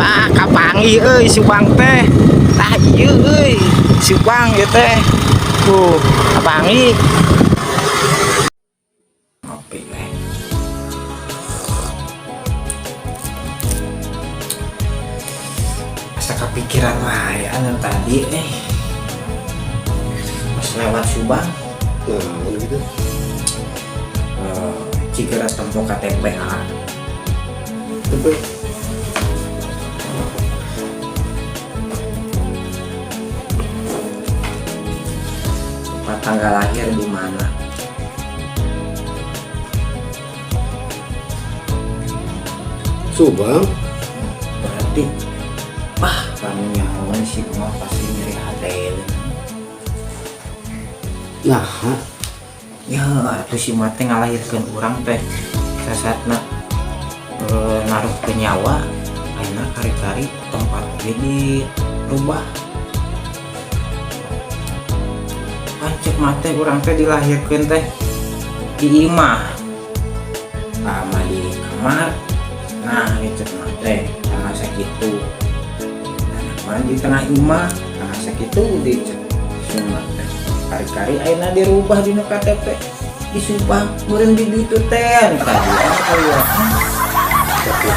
Wah, kapanggih euy Subang teh. Tah ieu euy, Subang ieu teh. Tuh, kapanggih. Ngopi we. Asa kepikiran wae anu tadi eh. Pas lewat Subang, Nah, gitu. Eh, Cigera tempo KTP ah. Tapi Tempat tanggal lahir di mana? Subang. Berarti wah, kamu nyawa sih mah pasti nyeri hati. Nah, Ya, atuh si mate ngalahirkeun urang teh sasatna naruh ke nyawa, ayeuna kari-kari tempat oge dirubah. Kan cek mate urang teh dilahirkeun teh di imah sama di kamar. Nah, cek mate tengah sakitu, nah, di tengah imah tengah sakitu di cek si mate kari-kari ayeuna dirubah dina KTP di Subang, meureun di ditu teh tadi aya. Tapi